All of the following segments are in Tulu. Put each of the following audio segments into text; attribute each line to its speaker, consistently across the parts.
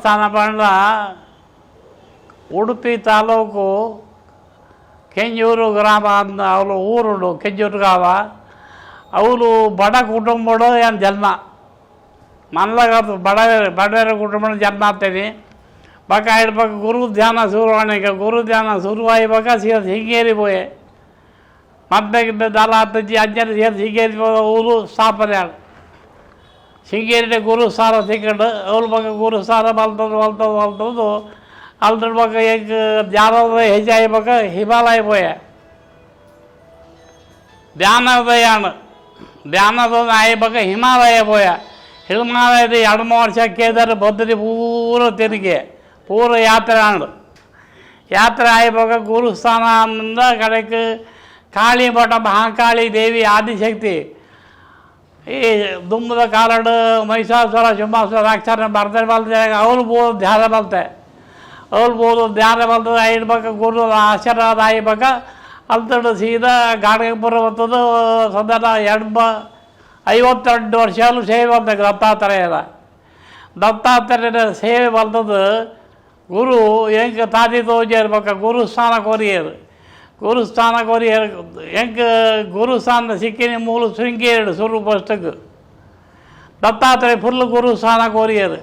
Speaker 1: ಸ್ಥಾನ ಪಂಡ ಉಡುಪಿ ತಾಲೂಕು ಕೆಂಜೂರು ಗ್ರಾಮ ಅಂದ ಅವಳು ಊರುಡು ಕೆಂಜೂರು ಗ್ರಾಮ. ಅವಳು ಬಡ ಕುಟುಂಬಡು ಏನು ಜನ್ಮ ಮನ್ಲಾಗ ಬಡ ಬಡವರ ಕುಟುಂಬ ಜನ್ಮ ಆಗ್ತೇನೆ. ಬಕ ಇಡ್ಬೇಕು ಗುರು ಧ್ಯಾನ ಶುರುವಾಣಿಕ ಗುರು ಧ್ಯಾನ ಶುರುವಾಯಿ ಬಕ ಸೀದಾ ಶೃಂಗೇರಿ ಪೋಯೆ. ಮತ್ತೆ ದಲ ಹತ್ತಜ್ಜಿ ಅಂಜನೆ ಸೇರಿ ಶೃಂಗೇರಿ ಊರು ಸ್ಥಾಪನೆ ಆಳು. ಶೃಂಗೇರಿ ಗುರು ಸ್ಥಾನ ಸಿಕ್ಕಂಡು ಅವ್ರ ಬಕ ಗುರು ಸ್ಥಾನ ಬಲ್ತದ್ದು ಬಲ್ತದ್ದು ಬಲ್ತದ್ದು ಅಲ್ದ್ರ ಬಕ ಎಂಕ್ ಧ್ಯಾನದ ಹೆಚ್ಚಾಯಿ ಬಕ ಹಿಮಾಲಯ ಪೋಯೆ. ಧ್ಯಾನೋದಯಾಣ ಧ್ಯಾನದ ಆಯಿ ಬಕ ಹಿಮಾಲಯ ಪೋಯ. ಹಿಮಾಲಯದ 2-3 ವರ್ಷ ಕೇದಾರ ಬದ್ರಿ ಪೂರ ತಿರುಗಿ ಪೂರ ಯಾತ್ರೆ ಆಂಡು. ಯಾತ್ರೆ ಆಯಿ ಬಕ ಗುರುಸ್ಥಾನ ಅಂದ ಕಡೆಗೆ ಕಾಳಿ ಮಠ ಮಹಾಕಾಳಿ ದೇವಿ ಆದಿಶಕ್ತಿ. ಈ ದುಮ್ಮದ ಕಾಲಡು ಮಹಿಷಾಸುರ ಶುಂಭಾಸುರ ರಾಕ್ಷಸನ ಬರ್ತಾರೆ ಬಲ್ತೆ ಅವ್ರು ಬೋದು ಧ್ಯಾನ ಬಲ್ತೆ ಅವ್ರು ಬೋದು ಧ್ಯಾನ ಬಲ್ತದೆ. ಐದು ಬಕ ಗುರು ಆಶೀರ್ವಾದ ಆಯಿ ಬಕ ಅಲ್ತಡು ಸೀದಾ ಗಾಣಗಪುರ ಬರ್ತದೆ. ಸದಾ 52 ವರ್ಷ ಸೇವೆ ಬರ್ತದೆ ದತ್ತಾತ್ರೇಯನ. ದತ್ತಾತ್ರೇಯನ ಸೇವೆ ಬರ್ತದೆ. ಗುರು ಎಂಕ್ ತಾದಿ ತೋಜೇರ್ಬೇಕ ಗುರುಸ್ಥಾನ ಕೊರಿಯರು ಗುರುಸ್ಥಾನ ಕೊರಿಯರ್ ಎಂಕ್ ಗುರುಸ್ಥಾನ ಸಿಕ್ಕಿನ ಮೂಲ ಶೃಂಗೇರಿ ಸುರು ಫಸ್ಟಕ್ಕೆ ದತ್ತಾತ್ರೇಯ ಫುಲ್ ಗುರುಸ್ಥಾನ ಕೊರಿಯರು.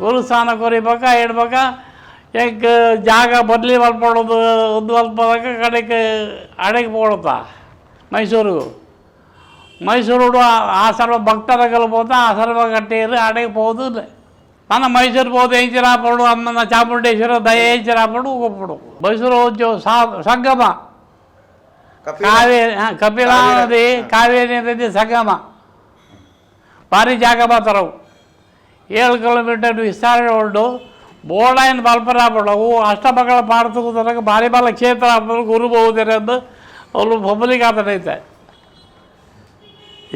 Speaker 1: ಗುರುಸ್ಥಾನ ಕೊರಿಬೇಕ ಇಡ್ಬೇಕ ಎಂಕ್ ಜಾಗ ಬದಲಿ ಮಲ್ಪಡೋದು ಒಂದು ಮಲ್ಪದಾಗ ಕಡೆಗೆ ಅಡೆಗೆ ಪೋಡುತ್ತಾ ಮೈಸೂರು. ಮೈಸೂರು ಆ ಸರ್ವ ಭಕ್ತರಗಳು ಪೋತ ಆ ಸರ್ವ ಕಟ್ಟಿರು ಅಡೆಗೆ ಪೋದು. ನನ್ನ ಮೈಸೂರು ಪೋದು ಎಂಚಿರಾಪಡು ಅಮ್ಮನ ಚಾಮುಂಡೇಶ್ವರ ದಯ ಎಂಚಿರಾಪಡು ಒಪ್ಪಡು. ಮೈಸೂರು ಸಂಗಮ ಕಾವೇರಿ ಕಪಿಲಾ ನದಿ ಕಾವೇರಿ ನದಿ ಸಂಗಮ ಭಾರಿ ಜಾಗ ಮಾತ್ರವು. 7 ಕಿಲೋಮೀಟರ್ ವಿಸ್ತಾರ ಉಂಟು. ಬೋರ್ಡೈನ್ ಬಲ್ಪರಾಪಡು ಅವು ಅಷ್ಟಮಗಳ ಪಾಡ್ತು ಭಾರಿ ಬಲ ಕ್ಷೇತ್ರ ಗುರು ಬಹುದಿರಂದು ಅವರು ಪಬ್ಲಿಕ್ ಆತನೈತೆ.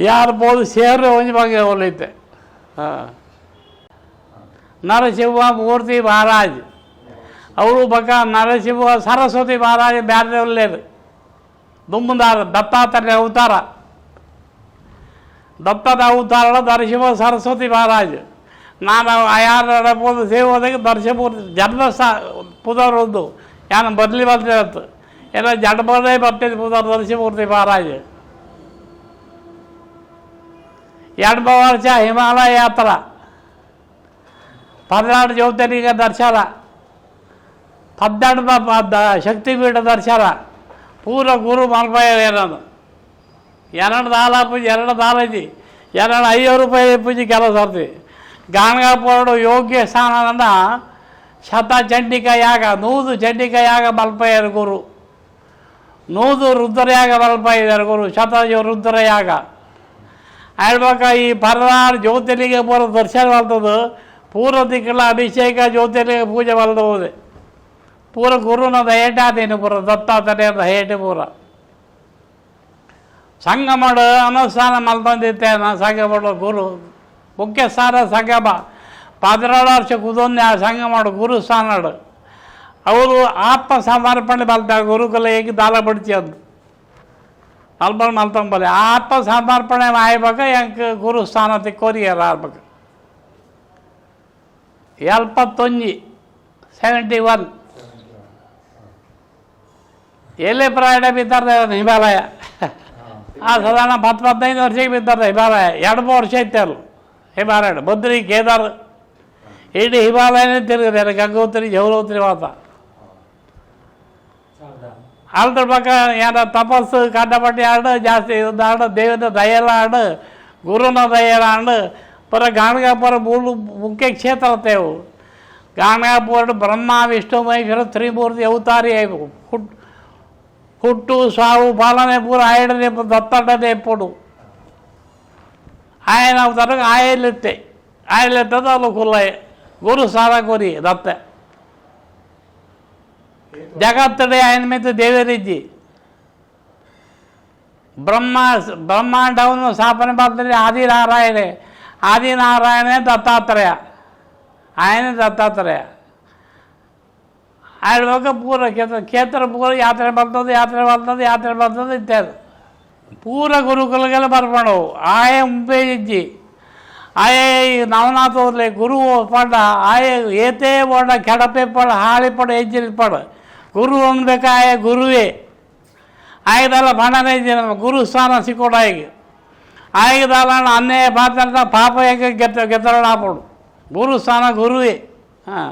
Speaker 1: ಯಾರು ಬೋದು ಸೇರು ಒಂಜಿ ಬಗ್ಗೆ ಅವಲೈತೆ. ಹಾಂ, ನರಸಿಂಹ ಮೂರ್ತಿ ಮಹಾರಾಜ್ ಅವರು ಬಕ ನರಸಿಂಹ ಸರಸ್ವತಿ ಮಹಾರಾಜ ಬ್ಯಾರೆ ದುಮ್ಮದಾರ ದತ್ತಾತ್ರೇಯ ಅವತಾರ ದತ್ತನ ಅವತಾರ ನರಸಿಂಹ ಸರಸ್ವತಿ ಮಹಾರಾಜ್. ನಾನು ಯಾರು ಪೋದು ಸೇವೆ ದರ್ಶಮೂರ್ತಿ ಜನ್ಮ ಪುದರ್ ಒಂದು ಯಾನು ಬದಲಿ ಬರ್ತಿರತ್ತು ಏನೋ ಜನ್ಮದೇ ಬರ್ತಿದ್ದು ಪುದರ್ ನರಸಿಂಹಮೂರ್ತಿ ಮಹಾರಾಜ್. 2 ವರ್ಷ ಹಿಮಾಲಯ ಯಾತ್ರ 12 ಜ್ಯೋತಿರ್ಲಿಂಗ ದರ್ಶನ 12 ಶಕ್ತಿಪೀಠ ದರ್ಶನ ಪೂರ ಗುರು ಮಲ್ಪಯ್ಯ. ಏನದು 2 ದಾಲ ಪೂಜೆ 2 ದಾಲಜಿ 2 5 ರೂಪಾಯಿ ಪೂಜೆ ಕೆಲಸ ಇರ್ತೀವಿ. ಗಾಣಗಾಪುರ ಯೋಗ್ಯ ಸ್ಥಾನದ ಶತ ಚಂಡಿಕಾ ಯಾಗ 100 ಚಂಡಿಕಾ ಯಾಗ ಮಲ್ಪಯ್ಯರು ಗುರು 100 ರುದ್ರಯಾಗ ಮಲ್ಪಯ್ಯರು ಗುರು ಶತ ರುದ್ರಯಾಗ ಆಳ್ಬೇಕ. ಈ 16 ಜ್ಯೋತಿರ್ಲಿಂಗ ಪೂರ ದರ್ಶನ ಬರ್ತದೆ. ಪೂರ್ವ ದಿಕ್ಕಲ ಅಭಿಷೇಕ ಜ್ಯೋತಿರ್ಲಿಂಗ ಪೂಜೆ ಬಲ್ದೋದೆ ಪೂರ ಗುರುನ ದಯಟೆ ಆತೇನು ಪೂರ ದತ್ತಾತ್ರೇಯ ದಯಟೆ ಪೂರ ಸಂಗಮಡು ಅನುಷ್ಠಾನ ಮಲ್ತೊಂದಿತ್ತೆ. ಸಂಗಮಡು ಗುರು ಮುಖ್ಯ ಸ್ಥಾನ ಸಂಗಮ 16 ವರ್ಷ ಕುದೊಂದು ಆ ಸಂಗಮಡು ಗುರು ಸ್ಥಾನಡು ಅವರು ಆತ್ಮ ಸಮರ್ಪಣೆ ಮಲ್ತ ಗುರುಕುಲ ಹೇಗೆ ದಾಲ ಬಡ್ತಿ ಅಂದು ಮಲ್ಪಲ್ ಮಲ್ತೊಂಬಲ್ಲಿ ಆತ್ಮ ಸಮರ್ಪಣೆ ಆಯ್ಬೇಕ ಎಂಕ್ ಗುರು ಸ್ಥಾನ ತಿಕ್ಕೋರಿಯರ ಆರ್ಬೇಕು. 71 71 ಎಲ್ಲೇ ಪ್ರಯಾಣ ಬಿತ್ತಾರೆ ಹಿಮಾಲಯ. ಆ ಸಾಧಾರಣ 10 15 ವರ್ಷಕ್ಕೆ ಬಿತ್ತಾರೆ ಹಿಮಾಲಯ. 2-3 ವರ್ಷ ಇತ್ತು ಅಲ್ಲಿ ಹಿಮಾಲಯ ಬದ್ರಿ ಕೇದಾರ್ ಇಡೀ ಹಿಮಾಲಯನೇ ತಿರುಗಿದೆ. ಗಂಗೋತ್ರಿ ಜೌರೋತ್ರಿ ಮಾತ ಅಲ್ದ್ರ ಪಕ್ಕ ಏನ ತಪಸ್ಸು ಕಂಡಪಟ್ಟಿ ಆಡು ಜಾಸ್ತಿ ಆಡು ದೇವನ ದಯಲ ಆಡು ಗುರುನ ದಯಲ ಆಡು ಪರ ಗಾಣಗಾಪುರ ಮೂರು ಮುಖ್ಯ ಕ್ಷೇತ್ರ ತೇವು. ಗಾಣಗಾಪುರ ಬ್ರಹ್ಮ ವಿಷ್ಣು ಮಹೇಶ್ವರ ತ್ರಿಮೂರ್ತಿ ಅವತಾರಿ ಹುಟ್ಟು ಸಾವು ಪಾಲನೆ ಪೂರ ಆಯಡನೆ ದತ್ತಡನೆ ಎಪ್ಪಡು ఆయన ಅವತಾರ ಆಯಲೆತ್ತೆ ಆಯಲೆತ್ತದ ಅಲ್ಲ ಕುಲ್ಲಯ್ಯ ಗುರು ಸಾರ ಕೋರಿ ದತ್ತ ಜಗತ್ತಡೆ ఆయన మీద ದೇವರಿಜ್ಜಿ ಬ್ರಹ್ಮ ಬ್ರಹ್ಮಾಂಡವನ್ನು ಸ್ಥಾಪನೆ ಮಾಡ್ತಾರೆ ಆದಿನಾರಾಯಣೇ. ಆದಿನಾರಾಯಣೇ ದತ್ತಾತ್ರೇಯ ఆయనే ದತ್ತಾತ್ರೇಯ. ఆయన ಪೂರ ಕ್ಷೇತ್ರ ಕ್ಷೇತ್ರ ಪೂರ ಯಾತ್ರೆ ಬರ್ತದೆ ಯಾತ್ರೆ ಬರ್ತದೆ ಯಾತ್ರೆ ಬರ್ತದೆ ಇತ್ಯಾದಿ ಪೂರ ಗುರುಕುಲಗೆಲ್ಲ ಬರ್ಪಣವು ಆಯ ಉಪಯೋಗಿಸಿ ಆಯೆ ನವನಾಥೋರ್ಲೆ ಗುರು ಪಂಡ ಆಯೆ ಏತೇ ಪಂಡ ಕೆಡಪೆ ಪಡ ಹಾಳಿ ಪಡ ಎಂಚಿನ ಪಡ ಗುರು ಅನ್ಬೇಕ ಆಯೆ ಗುರುವೇ ಆಯ್ದಲ್ಲ ಪಂಡನೇ ಗುರು ಸ್ಥಾನ ಸಿಕ್ಕೋಡ ಆಯ್ಗೆ ಆಯ್ದಲ್ಲ ಅನ್ನೇ ಪಾತ್ರ ಪಾಪ ಯಾಕೆ ಗೆತ್ತ ಗೆತ್ತರಣ ಆಪಡು ಗುರು ಸ್ಥಾನ ಗುರುವೇ. ಹಾಂ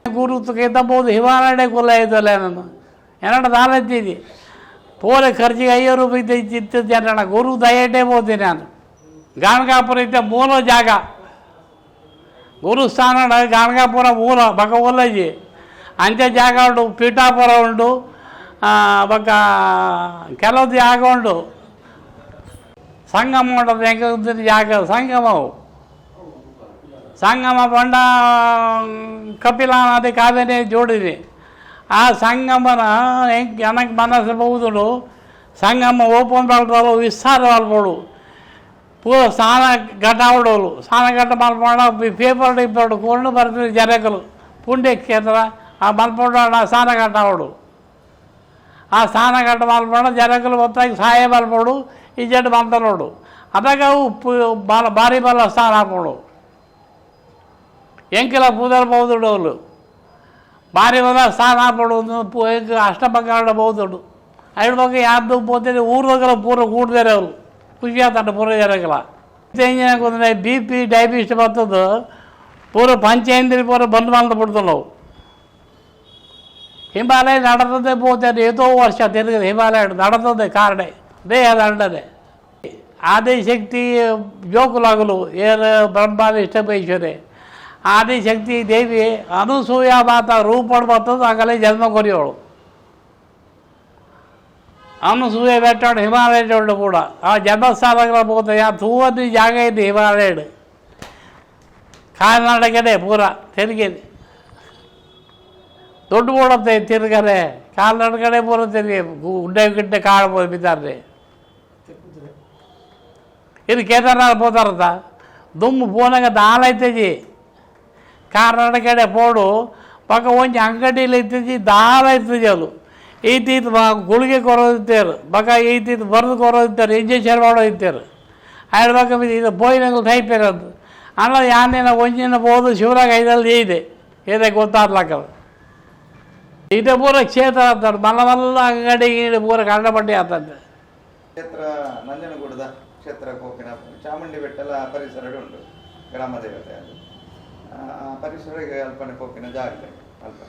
Speaker 1: ಗುರು ಗೆದ್ದಬಹುದು ಹಿಮಾಲಯ ಕುಲ್ಲ ಇದ್ದಲ್ಲ ನಾನು ಎನ್ನಡ ದಾಲತ್ತಿದ್ದಿ ಪೋಲೆ ಖರ್ಚಿಗೆ 5 ರೂಪಾಯಿ ಇತ್ತು ಜನರಣ ಗುರು ದಯಟೇ ಹೋಗ್ತೀನಿ ನಾನು. ಗಾಣಗಾಪುರ ಇದ್ದ ಮೂಲ ಜಾಗ ಗುರುಸ್ಥಾನ ಗಾಣಗಾಪುರ ಮೂಲ ಬಕ ಒಲ್ಲಜಿ ಅಂಚೆ ಜಾಗ ಉಂಟು, ಪೀಠಾಪುರ ಉಂಟು, ಬಕ ಕೆಲವು ಜಾಗ ಉಂಟು. ಸಂಗಮ ಉಂಟು ಹೆಂಗೆ ಜಾಗ ಸಂಗಮವು ಸಂಗಮ ಪಂಡ ಕಪಿಲಾ ನದಿ ಕಾವೇರಿ ಜೋಡಿದೆ. ಆ ಸಂಗಮನ ಹೆಂಗೆ ನನಗೆ ಮನಸ್ಸು ಬಹುದು ಸಂಗಮ ಓಪನ್ ಮಾಡ್ತಾರೋ ವಿಸ್ತಾರ ಮಾಡ್ಬೋದು ಪೂರ ಸ್ನಾನ ಘಟ್ಟ ಆಡೋರು ಸ್ನಾನ ಘಟ್ಟ ಮಲ್ಪೊಂಡ ಪೇಪರ್ ಡಿಪ್ಪರ್ ಕೊಂಡು ಬರ್ತಾರೆ ಜನಗಳು ಪುಣ್ಯಕ್ಷೇತ್ರ. ಆ ಮಲ್ಪೊಂಡ ಸ್ನಾನ ಘಟ್ಟ ಆಡು ಆ ಸ್ನಾನ ಘಟ್ಟ ಮಲ್ಪೊಂಡ ಜನಗಳು ಮೊತ್ತಾಗಿ ಸಹಾಯ ಮಲ್ಪೊಡು ಈ ಜಡ್ ಮಂತನೋಡು ಅದಾಗ ಅವು ಭಾರಿ ಬಲ ಸ್ನಾನ ಹಾಕೋಡು ಎಂಕೆಲ್ಲ ಪೂದರ್ ಬಹುದುಡೋಲು ಭಾರಿ ಬಲ ಸ್ನಾನ ಹಾಕೋಡು ಅಷ್ಟಪಂಗಾಡ ಬಹುದುಡು ಐದು ಬಗ್ಗೆ ಯಾರ್ದು ಪೋತೇನೆ ಊರ್ದಗಲ ಪೂರ ಕೂಡ್ತಾರೆ ಅವರು ಖುಷಿ ಆತಂಡ ಪೂರ ಜನಗಳ. ಎಂಜಿನ BP diabetes ಬರ್ತದೆ ಪೂರ ಪಂಚೇಂದ್ರಿ ಪೂರ ಬಂದ್ ಬಂದು ಬಿಡ್ತು. ಹಿಮಾಲಯ ನಡತದೆ ಪೋತೇನೆ ಏತೋ ವರ್ಷ ತಿರುಗಿದೆ ಹಿಮಾಲಯ ನಡತದೆ ಕಾರಣ ದೇಹ ದಂಡನೆ ಆದಿಶಕ್ತಿ ಜೋಕುಲಾಗಲು ಏನು ಬ್ರಹ್ಮ ವಿಷ್ಣು ಮಹೇಶ್ವರಿ ಆದಿಶಕ್ತಿ ದೇವಿ ಅನುಸೂಯ ಮಾತ ರೂಪಣ ಬರ್ತದೆ ಆಗಲೇ ಜನ್ಮ ಕೊರಿಯೋಳು. ಅನುಸೂಯ ಬೆಟ್ಟಾಡು ಹಿಮಾಲಯ ಉಂಟು ಕೂಡ ಆ ಜನ್ಮಸ್ಥಾನಗಳ ಹೋದ ಯಾ ತೂವದ್ದು ಜಾಗ ಇದೆ ಹಿಮಾಲಯ ಕಾಲ್ನಡಕಡೆ ಪೂರ ತಿರುಗಿ ದುಡ್ಡು ಕೊಡುತ್ತೆ ತಿರುಗರೆ ಕಾಲ್ನಡಕಡೆ ಪೂರ ತಿರುಗಿ ಗುಡ್ಡೆ ಗಿಡ್ಡೆ ಕಾಳು ಬಿದ್ದಾರೆ. ಇದು ಕೇದಾರನಾಥ್ పోతారట ದುಮ್ಮು ಪೋನಾಗ ದಾಲೈತಜಿ ಕಾರ್ನಾಟಕಡೆ ಪೋಡು ಪಕ್ಕ ಒಂಜಿ ಅಂಗಡಿಲಿ ಇತ್ತಜಿ ದಾಲ ಇತ್ತಜಿ ಅದು ಈತೀತು ಗುಳಿಗೆ ಕೊರೋದಿತ್ತೇರು ಬಕ ಈತೀತು ಬರೆದು ಕೊರೋದಿತ್ತಾರೆ ಇಂಜೆಕ್ಷನ್ ಮಾಡೋದಿತ್ತೇರು ಆಯ್ತು ಬಕ ಇದು ಪೋಯಿನಗಳು ಟೈಪ್ ಇರೋದು ಅಲ್ಲ ಯಾನೇನ ಒಂಜಿನ ಬೋದು ಶಿವರಾಗ ಐದಲ್ಲಿ ಇದೆ ಏನೇ ಗೊತ್ತಾಗ್ಲಾಕದು. ಇದೇ ಪೂರ ಕ್ಷೇತ್ರ ಅಂತಾರೆ ಮಲ್ಲ ಮಲ್ಲ ಅಂಗಡಿ ಗಿಂಗಡಿ ಪೂರ ಕಂಡಪಟ್ಟಿ ಆತಂತೆ.
Speaker 2: ಕ್ಷೇತ್ರ ನಂಜನಗೂಡದ ಕ್ಷೇತ್ರ ಕೋಪಿನ ಚಾಮುಂಡಿ ಬೆಟ್ಟಲ ಪರಿಸರ ಉಂಟು ಗ್ರಾಮ ದೇವತೆ ಅದು ಆ ಪರಿಸರಕ್ಕೆ ಅಲ್ಪನೆ ಪೋಪಿನ ಜಾಗ ಅಲ್ಪ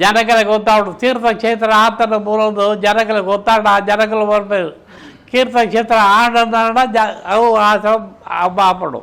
Speaker 1: ಜನಗಳಿಗೆ ಗೊತ್ತಾಗ್ಬಿಡು ತೀರ್ಥಕ್ಷೇತ್ರ ಆತನ ಬರೋದು ಜನಗಳಿಗೆ ಗೊತ್ತಾಡ ಆ ಜನಗಳು ಬರ್ಬೇಕು ತೀರ್ಥಕ್ಷೇತ್ರ ಆಡಂದ ಜ ಅವು ಆ ಹಬ್ಬ ಆಪಡು.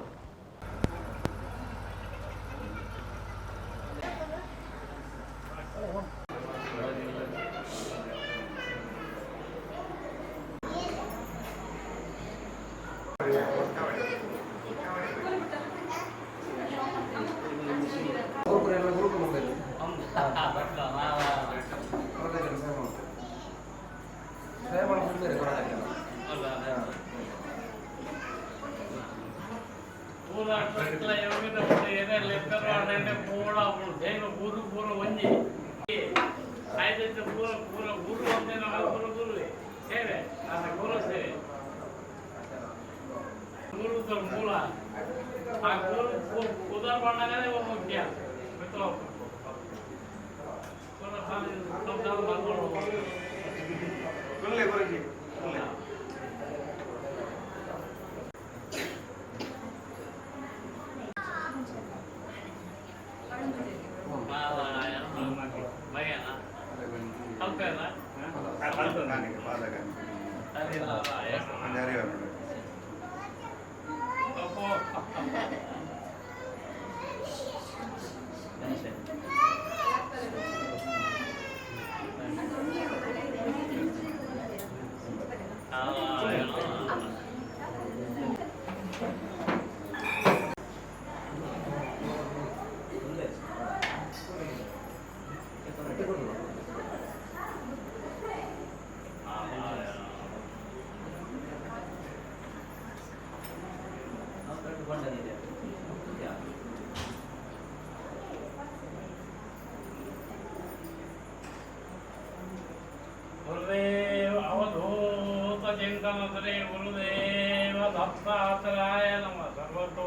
Speaker 1: ಗುರುದೇವ ಅವಧೂತ ಚಿಂತನ ಶ್ರೀ ಗುರುದೇವ. ದತ್ತಾತ್ರೇಯಾಯ ನಮಃ. ಸರ್ವತೋ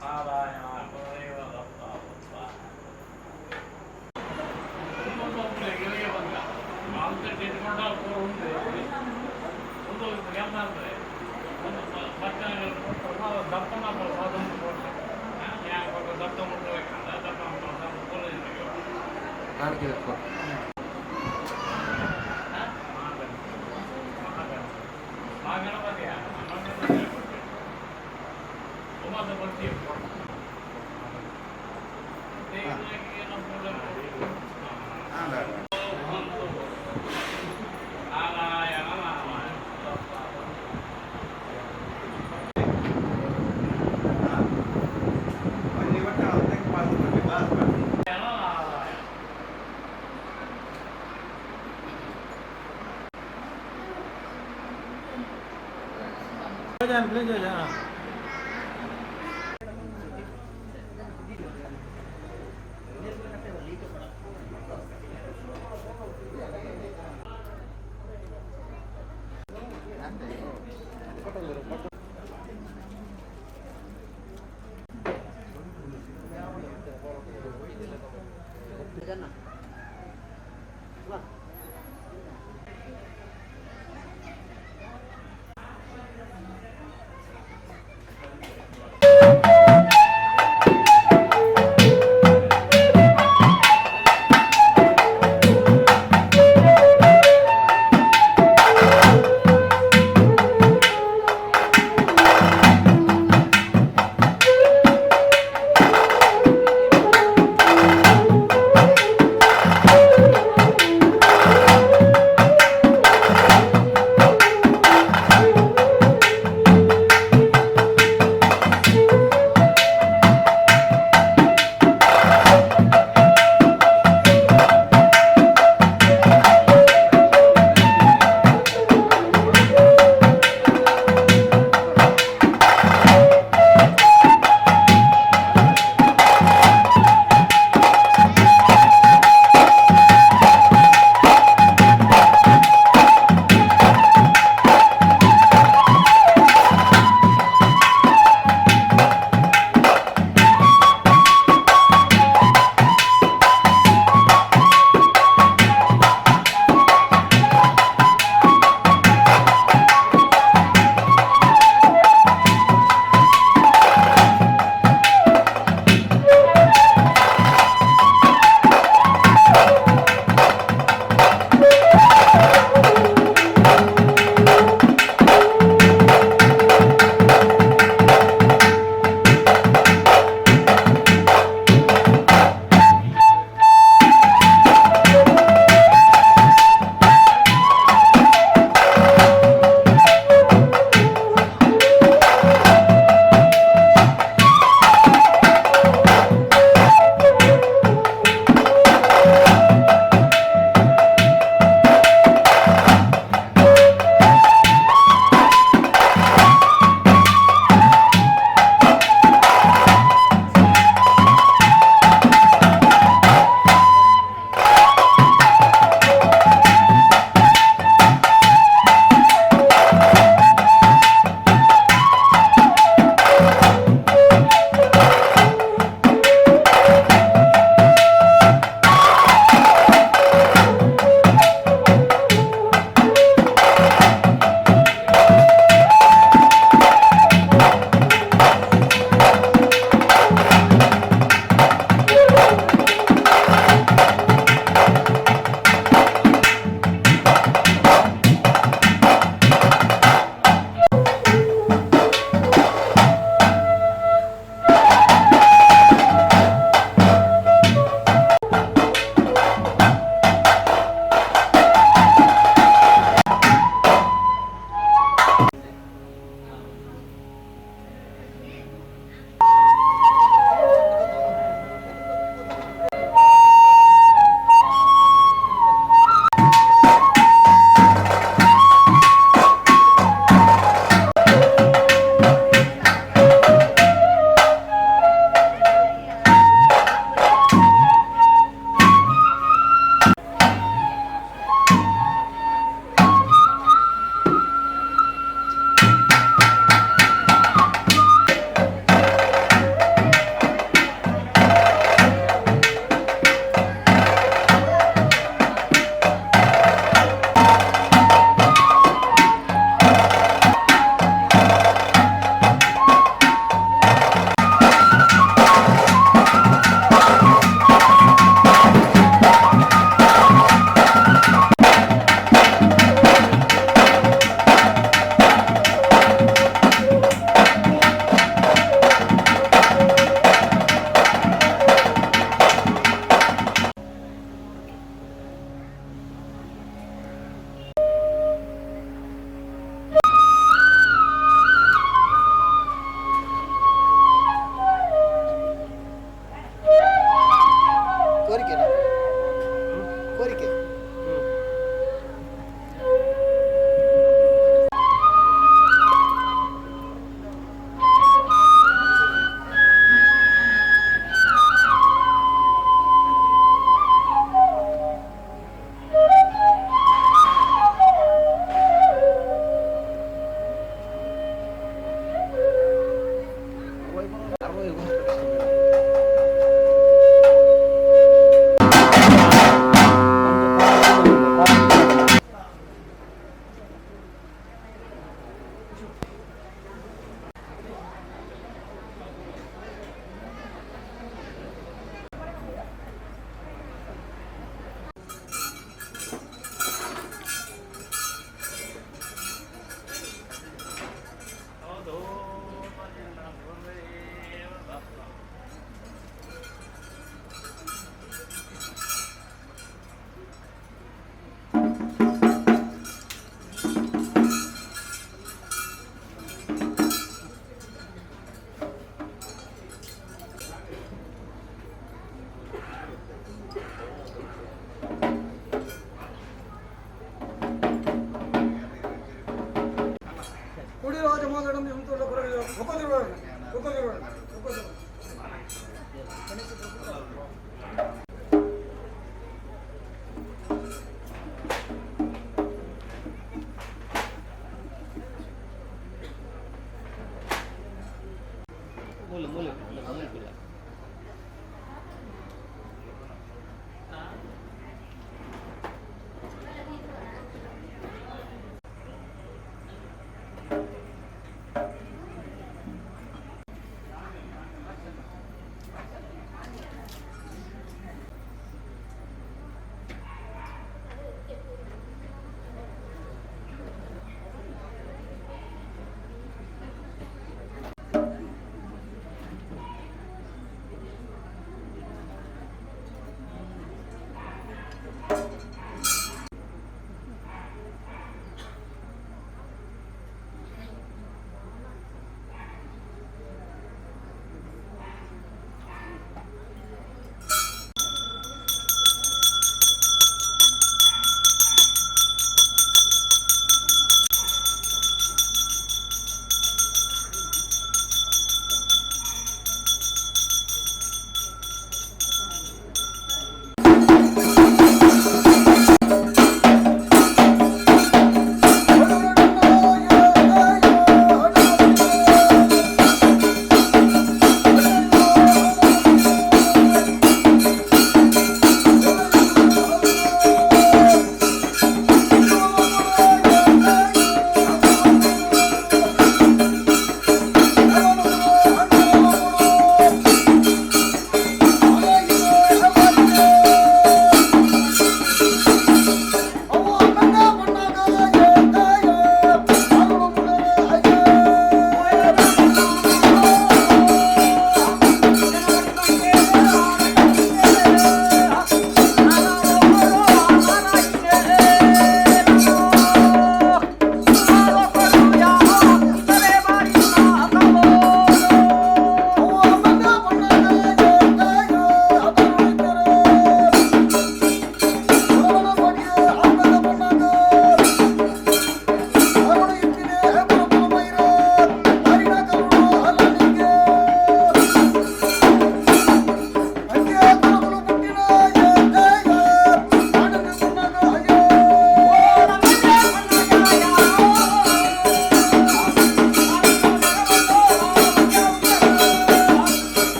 Speaker 1: ನಾರಾಯಣ ಗುರುದೇವ ದತ್ತ ದತ್ತ. ಒಂದು ಎಂತಂದ್ರೆ ಒಂದು ದಪ್ಪನ ಪ್ರಸಾದ ದತ್ತ ಮುಟ್ಟಬೇಕಂತ ದಪ್ಪನ ಪ್ರಸಾದ. ಮಹಾಗಣಪತಿಯ ನಾರಾಯಣ ನಾರಾಯಣ.
Speaker 2: ಒಂಜಿ ಒಟ್ಟ ಅದಕ್ಕೆ ಪಾಡ್ದು ಕೊಡ್ಲಿ, ಬಾಸ್ ಪಾಡ್ದು.
Speaker 1: ನಾರಾಯಣ.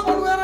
Speaker 3: ಪಡುವೆ.